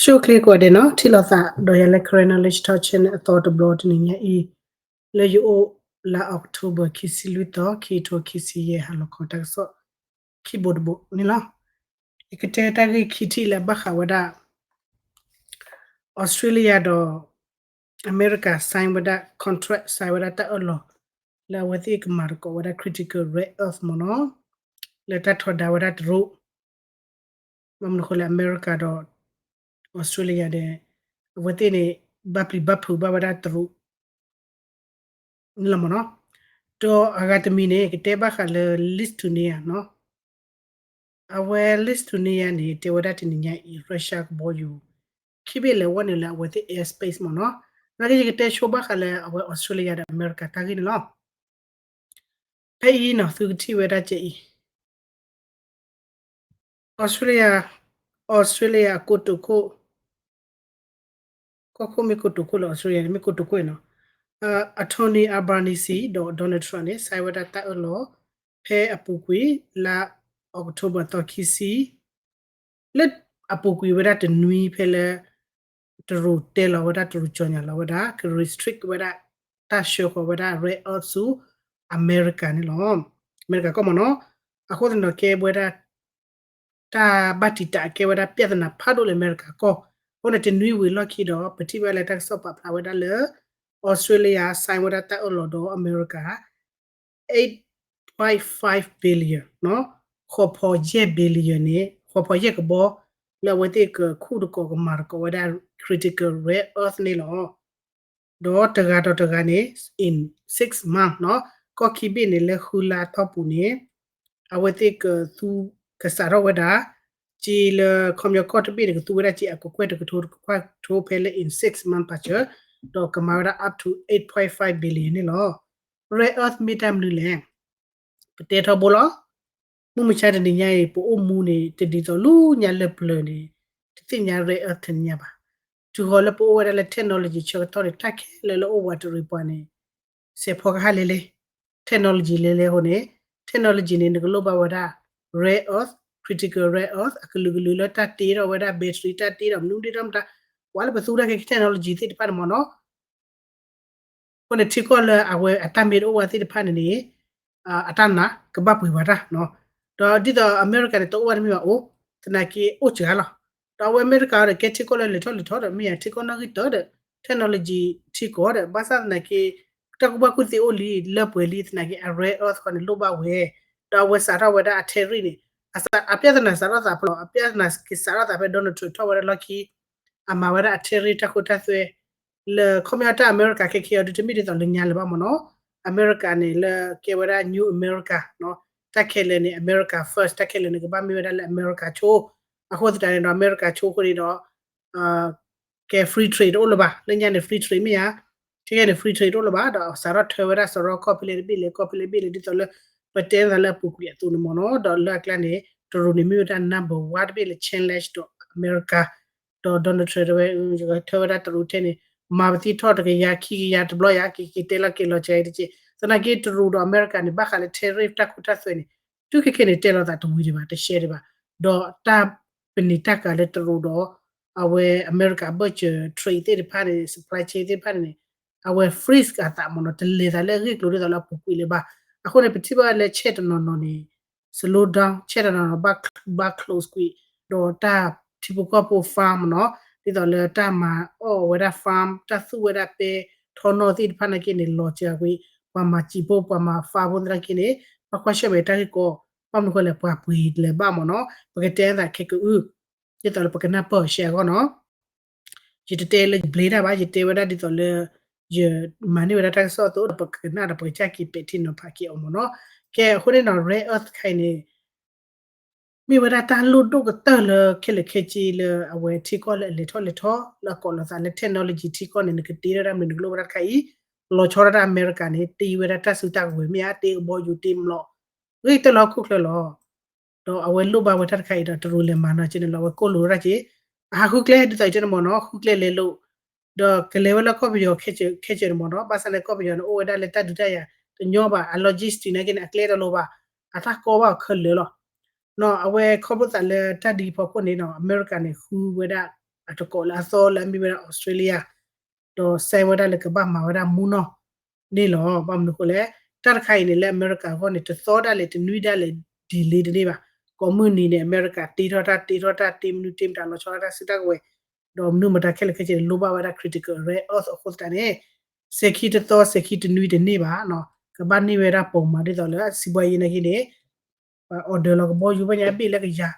ကၠိၣ်ချ့ကိးဂၤဒဲးနီၤ, ထံၣ်လိာ်သးဒီးယၤလၢ Karen Knowledge Talk Channel အသီတဘျီတနံၤညါအံၤ, လၢယအိၣ်လၢ October ခံဆံလွံၢ်သီ ခံထိခံဆံယဲၢ်ဟါလီၤခီတၢ်ကစီၣ်ခံဘိတဘိန့ၣ်လီၤ. ယကတဲတၢ်ဂ့ၢ်ခံထံၣ်လၢဘၣ်ဃးဝဲဒၣ် Australia ဒီး America sign ဝဲဒၣ် contract, sign ဝဲဒၣ်တၢ်အၢၣ်လီၤ လၢအဝဲသ့ၣ်ကမၤသကိးဝဲဒၣ် critical rare earth မ့ၢ်နီၤ, လၢတၢ်ထီဒါဝဲဒၣ်တရူး ဘၣ်မနုၤအဃိလဲၣ် America ဒီး Australia ဒီး အဝဲသ့ၣ်န့ၣ် ဘၣ်ပျံၤဘၣ်ဖုးဘၣ်ဝဲဒၣ်တရူး န့ၣ်လီၤမ့ၢ်နီၤ. ဒီးအဂၤတမံၤန့ၣ် ကတဲဘၣ်ဃးလၢ Lithuania နီၤ. အဝဲ Lithuania န့ၣ် တဲဝဲဒၣ်တနံၤညါအံၤ Russia ကဘီယူၤ ခံဘ့ၣ်လဲၤဝဲနုာ်လၢအဝဲသ့ၣ် airspace မ့ၢ်နီၤ. နာ်က့ ယကတဲဆိဘၣ်ဃးလၢအဝဲ Australia ဒီး America တၢ်ဂ့ၢ်န့ၣ်လီၤ. ဖဲအံၤနီၤ သုကထံၣ်ဝဲဒၣ်ကဲအံၤ Australia, Australia အကိတိာ်ခိၣ်, ကီၢ်ခိၣ်မ့ၢ်ကိတိာ်ခိၣ်လၢ Australia န့ၣ် မ့ၢ်ကိတိာ်ခိၣ်နီၤ. Anthony Albanese ဒီး Donald Trump န့ၣ် sign ဝဲဒၣ်တၢ်အၢၣ်လီၤ ဖဲအပူၤကွံာ်လါ October သီခံဆံ လၢအပူၤကွံာ်ဝဲဒၣ်တနွံဖဲလၢ တရူးတဲလီၤဝဲဒၣ် တရူးကြေညာလီၤဝဲဒၣ် က restrict ဝဲဒၣ် တၢ်ဆှၢဃီၤဝဲဒၣ် rare earth ဆူ America န့ၣ်လီၤ. America ကီၢ်မ့ၢ်နီၤ. အဃိသတးဒီးကဲဝဲဒၣ် တၢ်ဘၣ်တံာ်တာ်ကဲဝဲဒၣ် ပြဿနာ ဖးဒိၣ်လၢအမဲရကၤကီၢ်. အဃိန့ၣ် တနွံဝံၤအလီၢ်ခံဒီး ပထံၣ်ဘၣ်လၢတၢ်ကစီၣ်ပာ်ဖျါဝဲဒၣ်လၢ Australia sign ဝဲဒၣ်တၢ်အၢၣ်လီၤဒီးအမဲရကၤ eight point five billion နီၤ, ဃိးဖီယဲၢ် billion န့ၣ် ဃိးဖီယဲၢ်ကဘီ လၢအဝဲသ့ၣ်ကခူၣ်သကိးကမၤသကိးဝဲဒၣ် critical rare earth န့ၣ်လီၤ. ဒီးတဂၤဒီးတဂၤန့ၣ် in six month နီၤ, ကီၢ်ခံဘ့ၣ်န့ၣ် လၢဃုလါအတီၢ်ပူၤန့ၣ် အဝဲသ့ၣ်ကသူ ကစးထီၣ်ဝဲဒၣ် က့လၢခီပညီကီၢ်တဘ့ၣ်န့ၣ် ကသူဝဲဒၣ်က့အကကွဲၢ်တကထိတကကွဲၢ်ကထိဖဲလၢ in six month ပာ်စၢၤ, ဒီးကမၤဝဲဒၣ် up to eight point five billion န့ၣ်လီၤ. rare earth မ့ၢ်တၢ်မနုၤလဲၣ်. ပတဲထီဘိလီၤ. မုၢ်မဆါတနံၤညါအံၤ ပအိၣ်မူန့ၣ် တဒ်သိးလၢညါလၢပျၢၤန့ၣ် တသ့ၣ်ညါ rare earth တနံၤညါဘၣ်. တုၤဃီၤလၢပအိၣ်ဝဲဒၣ်လၢ technology ဆၢကတီၢ်န့ၣ် တၢ်ခဲလၢာ်လၢအိၣ်ဝးတရံးပှၤန့ၣ် စဲးဖီကဟၣ်လဲလဲ technology လဲလဲအဃိန့ၣ် technology န့ၣ် နကလိၣ်ဘၣ်ဝဲဒၣ် rare earth, critical rare earth အကလုာ်ကလုာ်လၢတၢ်တ့ထီၣ်ဝဲဒၣ် battery တၢ်တ့ထီၣ်မနုၤဒ့ထီၣ်မတၤ ပှၤလၢပသူတၢ်ခဲ technology သ့ၣ်တဖၣ်န့ၣ်မ့ၢ်နီၤ အဃိန့ၣ် ထံကီၢ်လၢအဝဲအတၢ်မ့ၢ်တအိၣ်ဝဲသ့ၣ်တဖၣ်န့ၣ်န့ၣ် အတၢ်နာ်ကဘၣ်ပှ့ၤပှၤတၢ်နီၤ. ဒီးဒ်သိးအမဲရကၤန့ၣ် တအိၣ်ဝဲတမ့ၢ်ဘၣ်အိၣ် သနာ်က့အိၣ်စှၤလီၤ. ဒီးအဝဲအမဲရကၤဒီး ကဲထံကီၢ်လၢလဲၤထီၣ်လဲၤထီဒီး မ့ၢ်ယၤထံကီၢ်နီၣ်ဂံၢ်တၢဒီး technology ထံကီၢ်ဒီး ဘၣ်ဆၣ်သနာ်က့ တၢ်ကူၣ်ဘၣ်ကူၣ်သ့အိၣ်လံ လၢပှဲၤလံ သနာ်က့ အ rare earth ဃီန့ၣ် လိၣ်ဘၣ်ဝဲ ဒီးအဝဲစးထီၣ်ဝဲဒၣ်အ tariff န့ၣ် အပြဿနာစးထီၣ်သးဖဲလီၤ အပြဿနာက့ၤစးထီၣ်သးဖဲ Donald Trump ထီၣ်ဝဲဒၣ်လီၢ်ခံ အမၤဝဲဒၣ်အ tariff တၢ်ခိတၢ်သွဲ လၢခီပညီတၢ်အမဲရကၤခဲခဲအံၤဒုး တမ့ၢ်ဒ်သိးလၢညါလၢၤဘၣ်မ့ၢ်နီၤ. အမဲရကၤန့ၣ် လၢကဲဝဲဒၣ် new America နီၤ တၢ်ခဲလၢာ်န့ၣ် America first တၢ်ခဲလၢာ်န့ၣ် ကဘၣ်မ့ၢ်ဝဲဒၣ်လၢအမဲရကၤဆိ အဃိသတးန့ၣ်ဒီး အမဲရကၤဆိအဃိန့ၣ်ဒီး ကဲ free trade တအိၣ်လၢၤဘၣ် လၢညါန့ၣ် free trade မ့ၢ်ဧါ ခဲခဲန့ၣ် free trade တအိၣ်လၢၤဘၣ် ဒီးစးထီၣ်ထၢဝဲဒၣ်စရီကီၢ်ဖဲလဲၣ်တဘ့ၣ်လဲၣ် ကီၢ်ဖဲလဲၣ်ဘ့ၣ်လဲၣ် ဒ်သိးလၢ ပတဲသးလၢအပူၤကွံာ်အသိးန့ၣ်မ့ၢ်နီၤ ဒီးလၢအကျါန့ၣ် တရူးန့ၣ်မ့ၢ်ဝဲဒၣ် number one တဘ့ၣ်လၢ challenge ဒီးအမဲရကၤ ဒီး Donald Trump တဲဝဲ ထၢဝဲဒၣ်တရူးထဲန့ၣ် မၤပသံထီၣ်တကယၤခံကယၤတဘျီယၤ က့ၤက့ၤတဲလီၤက့ၤလီၤစဲတက့ၢ် သနာ်က့တရူးဒီးအမဲရကၤန့ၣ် ဘၣ်ဃးလၢ tariff တၢ်ခိတၢ်သွဲန့ၣ် တုၤခဲခဲန့ၣ် တဲလိာ်သးတဝံၤဒံးဘၣ် တရှဲဒံးဘၣ် ဒီးတၢ်ပနံာ်တၢ်ကၤလၢတရူးဒီး အဝဲအမဲရကၤအဘၢၣ်စၢၤ trade သ့ၣ်တဖၣ်န့ၣ် supply chain သ့ၣ်တဖၣ်န့ၣ် အဝဲ freeze အသးမ့ၢ်နီၤ တလဲၤသးလၢအဂ့ၢ်ကျိၤဒ်သိးလၢအပူၤကွံာ်လၢၤဘၣ် အဃိန့ၣ် ပထံၣ်ဘၣ်လၢဆဲးတနီၤနီၤန့ၣ် slow down ဆဲးတနီၤနီၤ ဘၣ် close ကွံာ် ဒီးတၢ်ထံဖိကီၢ်ဖိ farm မ့ၢ်နီၤ ဒ်သိးလၢတၢ်မၤအီၣ်ဝဲဒၣ် farm တၢ်သူဝဲဒၣ်ပဲ ထီနီၣ်သ့ၣ်တဖၣ်နာ်က့န့ၣ် လီၤစှၤကွံာ် ပှၤမၤစံာ်ဖိ ပှၤမၤ farm ဖိသနာ်က့န့ၣ် ဘၣ်ကွၢ်ဆၢၣ်မဲာ်တၢ်ဂ့ၢ်ကီ ဘၣ်မနုၤဃိလဲၣ် ပှၤပှ့ၤလဲၤဘၣ်မ့ၢ်နီၤ ပကတဲသးခဲကအု ဒ်သိးလၢပကနၢ်ပၢၢ်ရှဲအဂီၢ်နီၤ ယတတဲလၢယဘျ့တၢ်ဘၣ် ယတဲဝဲဒၣ်ဒ်သိးလၢ ယမၤန့ၢ်ဝဲဒၣ်တၢ်ကစီၣ်အသိးဒီး ပကနၣ်ဒီးပကစၢ်က့ၤပဲာ်ထံနီၤဖးက့ၤအီၤမ့ၢ်နီၤ ကဲအဃိန့ၣ်နီၤ rare earth တခါအံၤန့ၣ် မ့ၢ်ဝဲဒၣ်တၢ်လိၣ်ဒိၣ်ကတၢၢ်လၢခဲလၢာ်ခဲဆ့လၢအဝဲထံကီၢ်လၢအလဲၤထီၣ်လဲၤထီ လၢအကိးလီၤသးလၢ technology ထံကီၢ်န့ၣ် နကတ့ထီၣ်တၢ်မနုၤနကလိၣ်ဝဲဒၣ်တခါအံၤ လီၤဆီဒၣ်တၢ်အမဲရကၤန့ၣ် တ့ဝဲဒၣ်တၢ်စုတၢ်ကဝဲၤမ့ၢ်ဧါ တ့ကဘီယူၤတ့မျိာ် ဂ့ၢ်တၢ်လီၤဟီၣ်ခိၣ်ချၢလီၤ ဒီးအဝဲလိၣ်ဘၣ်ဝဲတၢ်တခါအံၤဒီး တရူးလဲၤမၤနီၤက့န့ၣ်လီၤ အဝဲကိၢ်လိာ်တၢ်က့ အဟးဃုကျဲဒ်သိးအံၤတဲန့ၣ်မ့ၢ်နီၤ ဃုကျဲလဲၤလိာ် ဒီးကလဲၤဝဲလၢကီၢ်ပယီၤခဲကၢၤန့ၣ်မ့ၢ်နီၤ ဘၣ်ဆၣ်န့ၣ်ကီၢ်ပယီၤန့ၣ် အိၣ်ဝဲဒၣ်လၢတၢ်ဒုးတၢ်ယၤ တညီဘၣ် အ logistic နာ်က့န့ၣ် အကျဲတလိၤဘၣ် အတၢ်ကီဘၣ်ခဲလၢာ်လီၤ နီၤ အဝဲခီဖျိသးလၢတၢ်ဒ်အံၤဖီခိၣ်န့ၣ်နီၤ အမဲရကၤန့ၣ် ဃုဝဲဒၣ် အတကိးလၢအသီလၢအမ့ၢ်ဝဲဒၣ် Australia ဒီး sign ဝဲဒၣ်လၢကဘၣ်မၤဝဲဒၣ်မူနီၢ်န့ၣ်လီၤ. ဘၣ်မနုၤအဃိလဲၣ်, တၢ်တခါအံၤန့ၣ် လၢအမဲရကၤအဂီၢ်န့ၣ် တသီဒၣ်လဲာ် တနွံဒၣ်လဲာ် delay တန့ၢ်ဘၣ်. ကိးမုၢ်နံၤန့ၣ် အမဲရကၤတ့ထီၣ်တၢ် တ့ထီၣ်တၢ် တ့မနုၤတ့မတၤ လီၤဆီဒၣ်တၢ်စုတၢ်ကဝဲၤ, ဒီးမနုၤမတၤခဲလၢာ်ခဲဆ့န့ၣ် လိၣ်ဘၣ်ဝဲဒၣ် critical rare earth အဃိသတးန့ၣ် စဲၤခံတသီ စဲၤခံတနွံတန့ၢ်ဘၣ်နီၤ, ကဘၣ်န့ၢ်ဝဲဒၣ်ပိာ်မၤဒ်သိးလၢအစံးဘှါယံၤနာ်က့န့ၣ် ပှၤ order လီၤကဘီယူၤဘၣ်ညါ အဘ့ၣ်လၢကယၤ,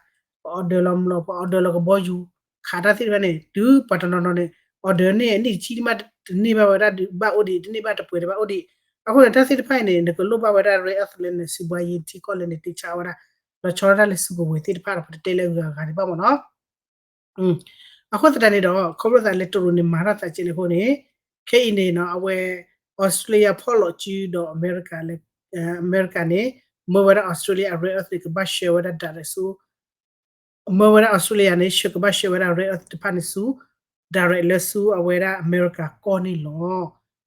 ပှၤ order လီၤမလီၤ ပှၤ order လီၤကဘီယူၤ, ခးတၢ်သ့ၣ်တဖၣ်န့ၣ် တုၤပှၤတနီၤနီၤန့ၣ် order န့ၢ်အနံၣ်တဆံမး တန့ၢ်ဘၣ်ဝဲဒၣ်ဒုးဘၣ်အိၣ်ဒံး တန့ၢ်ဘၣ်တပှဲၤတဘၣ်အိၣ်ဒံး, အဃိန့ၣ် တၢ်သ့ၣ်တဖၣ်အံၤန့ၣ် နကလိၣ်ဘၣ်ဝဲဒၣ် rare earth လၢနစံးဘှါယံၤထံကီၢ်လၢန တ့ဆါဝဲဒၣ် လီၤဆီဒၣ်တၢ်လၢစုကဝဲၤသ့ၣ်တဖၣ်ဒီး ပတတဲလၢအဂၤဂၤဒံးဘၣ်မ့ၢ်နီၤ. အဃိသတးန့ၣ်ဒီး ခီဖျိသးလၢတရူးန့ၣ် မၤထီၣ်သးကဲးန့ၣ်အဃိန့ၣ် ခဲအံၤန့ၣ်နီၤ အဝဲ Australia ဖီၣ်လိာ်စုဒီးအမဲရကၤလၢ အမဲရကၤန့ၣ် မၢဝဲဒၣ် Australia အ rare earth န့ၣ် ကဘၣ်ဆှၢဝဲဒၣ် direct ဆူ မၢဝဲဒၣ် Australia န့ၣ် ဆှၢကဘၣ်ဆှၢဝဲဒၣ် rare earth တဖၣ်န့ၣ်ဆူ direct လၢဆူအဝဲဒၣ်အမဲရကၤကီၢ်န့ၣ်လီၤ.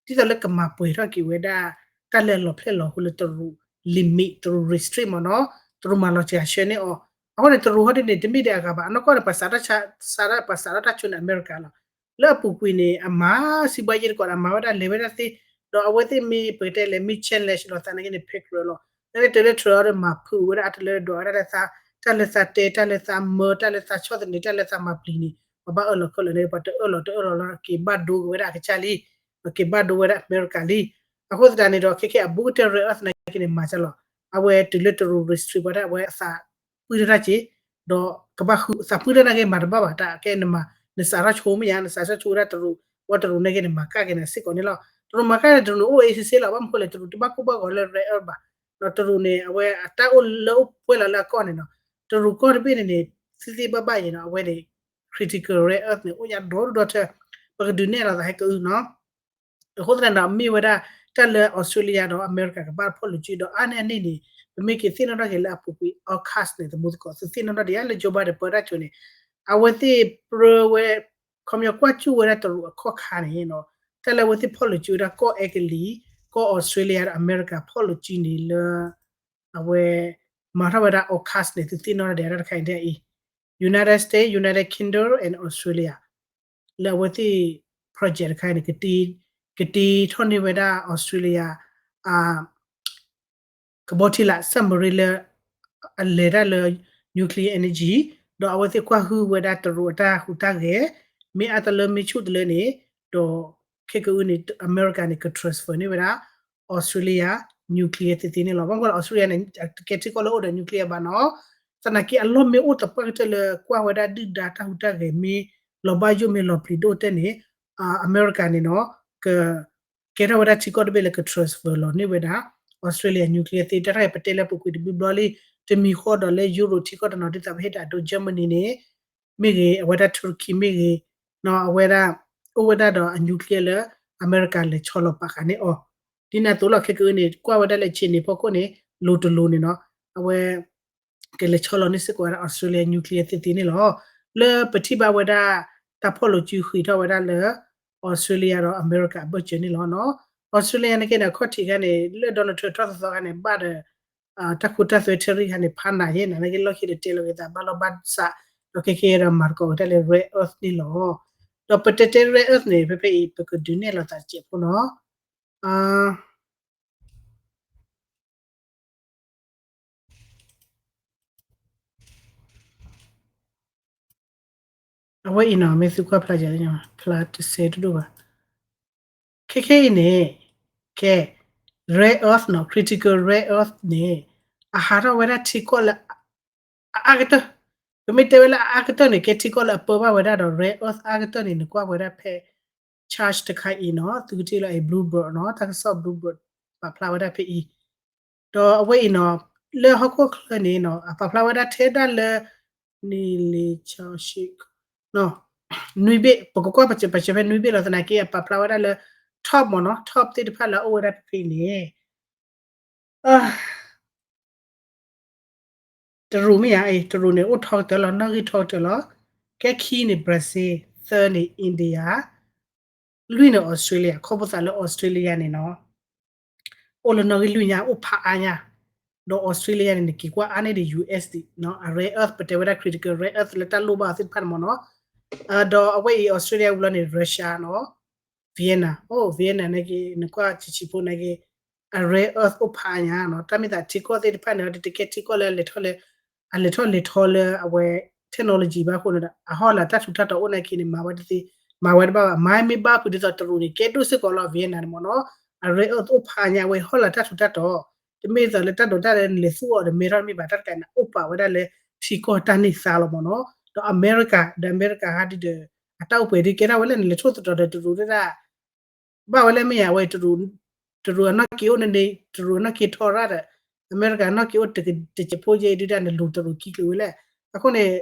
ဒ်သိးလၢကမၤပှဲၤထီၣ်က့ၤဝဲဒၣ် တၢ်လၢအလီၤဖျဲၣ်လီၤဟိလၢတရူး limit တရူး restrict မ့ၢ်နီၤ, တရူးမၤလီၤစှၤဆှၢန့ၢ်အီၤ, အဃိန့ၣ် တရူးဟီဒ်န့ၣ် တမ့ၢ်ဒံးအဂၤဘၣ်, အနီၢ်ကီၢ်န့ၣ် ပှၤစးထီၣ် စးထီၣ် ပှၤစးထီၣ်တၢ်ဆိန့ၣ် အမဲရကၤလီၤ. လၢအပူၤကွံာ်န့ၣ် အမၤစံးဘှါယံၤတကိးဒီး အမၤဝဲဒၣ်လဲၤဝဲဒၣ်သ့, ဒီးအဝဲသ့ၣ်မ့ၢ်ပကတဲလဲၣ် မ့ၢ် challenge လီၤသးနာ်က့န့ၣ် ဖဲကြၢးလီၤ. လၢန့ၣ်တုၤလၢ Trump ဒီးမၤဖုးဝဲဒၣ်အတလၢဒွးဝဲဒၣ်လၢသး, တၢ်လၢသးတဲ တၢ်လၢသးမၢ တၢ်လၢသးဆီၣ်သနံး တၢ်လၢသးမၤပျံၤန့ၣ် ပှၤဘၣ်အၢၣ်လီၤခဲလၢာ်န့ၣ် ပှၤတအၢၣ်လီၤတအၢၣ်လီၤလီၤ က့ၤဘၣ်ဒိက့ၤဝဲဒၣ်အကစၢ်လံ, က့ၤဘၣ်ဒိဝဲဒၣ်အမဲရကၤလံ. အဃိသတးန့ၣ်ဒီး ခဲခဲအဘူးကတၢၢ် rare earth နာ်က့န့ၣ် မၤစၢၤလီၤ. အဝဲတုၤလၢတရူး restrict ဝဲဒၣ်အဝဲအသး ပုၢ်တၢ်တၢ်က့ၤ, ဒီးကဘၣ်ဃုသးပုၢ်တၢ်နာ်က့မၤတဘၣ်ဘၣ် တၢ်ကဲနမၤ နစးထီၣ်ဆိမ့ၢ်ယါ နစးထီၣ်ဆိဝဲဒၣ်တရူး, ဝဲတရူးနာ်က့န့ၣ် မၤကၣ်က့ၤနၤစ့ၢ်ကီးန့ၣ်လီၤ. တရူးမၤကၣ်န့ၣ် တရူးန့ၣ် အိၣ်ဝဲအံၤစ့စ့လီၤ, ဘၣ်မနုၤဃိလဲၣ် တရူးတဘၣ်ကိၢ်ဘၣ်ဂီၤလၢ rare earth ဘၣ်, ဒီးတရူးန့ၣ် အဝဲအတၢ်အိၣ်လၢအိၣ်ပှဲၤလီၤလၢအကီၢ်န့ၣ်နီၤ, တရူးကီၢ်တဘ့ၣ်န့ၣ်န့ၣ် သ့သ့ဘၣ်ဘၣ်အံၤနီၤ အဝဲန့ၣ် critical rare earth န့ၣ် အိၣ်ညါဒီဒူၣ်ဒီထၢ, ပကဒုးနဲၣ်လီၤသးဟဲကအုနီၤ. အဃိသတးဒီး မ့ၢ်ဝဲဒၣ် တၢ်လၢ Australia ဒီးအမဲရကၤကဘၣ်ဖီၣ်လိာ်စုဒီး အါန့ၢ်အန့ၣ်န့ၣ် ပမ့ၢ်က့ၤသ့ၣ်နီၣ်ထီၣ်က့ၤလၢအပူၤကွံာ် AUKUS န့ၣ် သမူသကိး သုသ့ၣ်နီၣ်ထီၣ်ဒံးလၢ Joe Biden ပၢတၢ်ကၠိန့ၣ် အဝဲသ့ၣ်ပြၢဝဲ ခီပညီကွၢ်ကၠူၣ်ဝဲဒၣ်တရူးအခီၣ်ခါန့ၣ်နီၤ, တၢ်လၢအဝဲသ့ၣ်ဖီၣ်လိာ်စုဝဲဒၣ်ကီၢ်အဲကလံး ကီၢ် Australia ဒီးအမဲရကၤဖီၣ်လိာ်စုန့ၣ်လၢ အဝဲ မၤထီၣ်ဝဲဒၣ် AUKUS န့ၣ် သုသ့ၣ်နီၣ်ထီၣ်ဒံးတၢ်တခါအံၤဒ်အံၤ, United States, United Kingdom and Australia လၢအဝဲသ့ၣ် project တခါအံၤန့ၣ် ကတ့ထီၣ်န့ၢ်ဝဲဒၣ် Australia ကဘီထံလာ် submarine လၢ အလဲၤတၢ်လၢ nuclear energy ဒီးအဝဲသ့ၣ်ကွၢ်ဟုၣ်ဝဲဒၣ်တရူးအတၢ်ဟူးတၢ်ဂဲၤ မ့ၢ်အါတလၢမ့ၢ်ဆူၣ်တလၢန့ၣ်, ဒီးခဲကအုန့ၣ် အမဲရကၤန့ၣ် က transfer န့ၢ်ဝဲဒၣ် Australia nuclear သ့သ့န့ၣ်လီၤ. ဘၣ်မနုၤဃိလဲၣ် Australia န့ၣ် တကဲထံကီၢ်လၢအိၣ်ဒီး nuclear ဘၣ်နီၤ, သနာ်က့အလီၢ်မ့ၢ်အိၣ်သပှၢ်ကတၢၢ်လၢကွၢ်ဝဲဒၣ်ဒုၣ်ဒါတၢ်ဟူးတၢ်ဂဲၤ မ့ၢ်လီၤဘၣ်ယိၣ်မ့ၢ်လီၤပျံၤဒိၣ်တဲန့ၣ်, အမဲရကၤန့ၣ်နီၤ က ကဲထီၣ်ဝဲဒၣ်ထံကီၢ်တဘ့ၣ်လၢက transfer လီၤန့ၢ်ဝဲဒၣ် Australia nuclear သ့ တၢ်တခါအံၤပတဲလၢပူၤကွံာ်တဘျီဘျီလံ, တမံၤဃီဒီးလၢ Europe ထံကီၢ်တနီၤဒ်သိးပဟ့ၣ်တၢ်ဒိ Germany န့ၣ် မ့ၢ်ဂ့ၤ, အဝဲဒၣ် Turkey မ့ၢ်ဂ့ၤ, အဝဲဒၣ် အိၣ်ဝဲဒၣ်ဒီးအ nuclear လၢ အမဲရကၤလဲၤဆီလီၤပာ်ဃာ်န့ၢ်အီၤ, ဒ်န့ၣ်အသိးလီၤ. ခဲကအုန့ၣ် ကွၢ်ဝဲဒၣ်လၢ အခြေအနေ ဖီခိၣ်န့ၣ် လိၤတလိၤန့ၣ်နီၤ, အဝဲ ကလဲၤဆီလီၤန့ၢ်စ့ၢ်ကီးဝဲဒၣ် Australia nuclear သ့သ့န့ၣ်လီၤ. လၢပထံၣ်ဘၣ်ဝဲဒၣ် တၢ်ဖီၣ်လိာ်စုဃ့ၢ်ထီၣ်ဝဲဒၣ်လၢ Australia ဒီးအမဲရကၤအဘၢၣ်စၢၤန့ၣ်လီၤနီၤ. Australia နာ်က့န့ၣ် အခီၣ်ထံးခါန့ၣ် လၢ Donald Trump ထီၣ်သီသီခါန့ၣ် ဘၣ်ဒီး တၢ်ခိတၢ်သွဲ tariff ခါန့ၣ် ဖးနးယဲၢ်နၤနာ်က့ လီၢ်ခံတတဲလီၤက့ၤသးဘၣ်လီၢ်ဘၣ်စး, ဒီးခဲကဲဒီးမၤသကိးက့ၤတၢ်လၢ rare earth န့ၣ်လီၤ. ဒီးပတဲတဲ rare earth န့ၣ် ဖဲဖဲအံၤ ပကဒုးနဲၣ်လီၤသးတစဲးဖိနီၤ. အဝဲအံၤနီၤ မ့ၢ်သုကွၢ်ဖျါယၤလၢညါ ဖျါတစဲးတဒိၣ်ဘၣ်. ခဲခဲအံၤန့ၣ် ကဲ rare earth နီၤ critical rare earth န့ၣ် အဟးထီၣ်ဝဲဒၣ်ထံကီၢ်လၢ အအါကတၢၢ်, ပမ့ၢ်တဲဝဲလၢအအါကတၢၢ်န့ၣ် ကဲထံကီၢ်လၢအပၢဘၣ်ဝဲဒၣ်ဒီး rare earth အါကတၢၢ်န့ၣ် နကွၢ်ဝဲဒၣ်ဖဲ chart တခါအံၤနီၤ သုကထံၣ်လီၤအံၤ Bloomberg နီၤ တၢ်ကစီၣ် Bloomberg ပာ်ဖျါဝဲဒၣ်ဖဲအံၤ, ဒီးအဝဲအံၤနီၤ လၢဟီၣ်ခိၣ်ချၢန့ၣ်နီၤ အပာ်ဖျါဝဲဒၣ်ထဲဒၣ်လၢ နံၣ်လံၤဆၢၣ်ဆံး နွံဘ့ၣ် ပကကွၢ်ပစၢၤပစၢၤဖဲနွံဘ့ၣ်လီၤ. သနာ်က့အပာ်ဖျါဝဲဒၣ်လၢ top မ့ၢ်နီၤ top သ့ၣ်တဖၣ်လၢအအိၣ်ဝဲဒၣ်ဖဲဖဲအံၤန့ၣ် တရူးမ့ၢ်ဧါ, တရူးန့ၣ် အိၣ်ထီကတၢၢ်လီၤ, နီၣ်ဂံၢ်ထီကတၢၢ်လီၤ. ကဲခံန့ၣ် Brazil, သၢန့ၣ် India, လွံၢ်န့ၣ် Australia, ခီဖျိသးလၢ Australia န့ၣ်နီၤ အိၣ်လၢနီၣ်ဂံၢ်လွံၢ်ညါ အိၣ်ဖးအါညါ, ဒီး Australia န့ၣ် နက့ၤကွၢ်အါန့ၢ်ဒံး US ဒံးနီၤ, အ rare earth ပတဲဝဲဒၣ် critical rare earth လၢတၢ်လိၣ်ဘၣ်အီၤသ့ၣ်တဖၣ်န့ၣ်မ့ၢ်နီၤ, ဒီးအဝဲအံၤ Australia ဝံၤလီၤန့ၣ် Russia နီၤ, Vietnam, အိၣ် Vietnam နာ်က့ နကွၢ်ဆံးဆံးဖိနာ်က့ အ rare earth အိၣ်ဖးညါနီၤ, တၢ်မ့ၢ်သးထံကီၢ်သ့ၣ်တဖၣ်န့ၣ် တကဲထံကီၢ်လၢ အလဲၤထီၣ်လဲၤထီလၢအဝဲ technology ဘၣ်အဃိန့ၣ်ဒီး အဟီၣ်လာ်တၢ်ထူးတၢ်တီၤအိၣ်နာ်က့န့ၣ် မၤဝဲတသ့, မၤဝဲတဘၣ်ဘၣ်, မၤမ့ၢ်ဘၣ်ဖုးဒ်သိးတရူးန့ၣ် ကဲဒိၣ်စ့ၢ်ကီးလီၤ Vietnam န့ၣ်မ့ၢ်နီၤ, အ rare earth အိၣ်ဖးညါ အဝဲဟီၣ်လာ်တၢ်ထူးတၢ်တီၤ, တမ့ၢ်ဒ်သိးလၢတၢ်ဒိးတၢ်လၢနလဲၤသူၣ်အီၤဒီးမဲထီၣ်တမ့ၢ်ဘၣ်, တၢ်တကးန့ၣ် အိၣ်ပာ်ဝဲဒၣ်လၢထံကီၢ်တၢ်န့ၢ်သါလီၤမ့ၢ်နီၤ, ဒီး America ဒီး America ဟးဒုဒီး အတၢ်အိၣ်ပှဲၤဒုကဲထီၣ်ဝဲလၢနလဲၤထိၣ်သတြီၤဒီးတရူးဒၣ် ဘၣ်ဝဲလၢမ့ၢ်ယါ အဝဲ တရူးအနီၢ်က့ၤအိၣ်န့ၣ် တရူးအနီၢ်က့ၤထီရၣ်ဒီး အမဲရကၤနီၢ်က့ၤအိၣ်တကဲးတစဲးဖိယဲအံၤဒုဒၣ်န့ၣ် လူၤတရူးခံကျုးဝဲလဲၣ်. အဃိန့ၣ်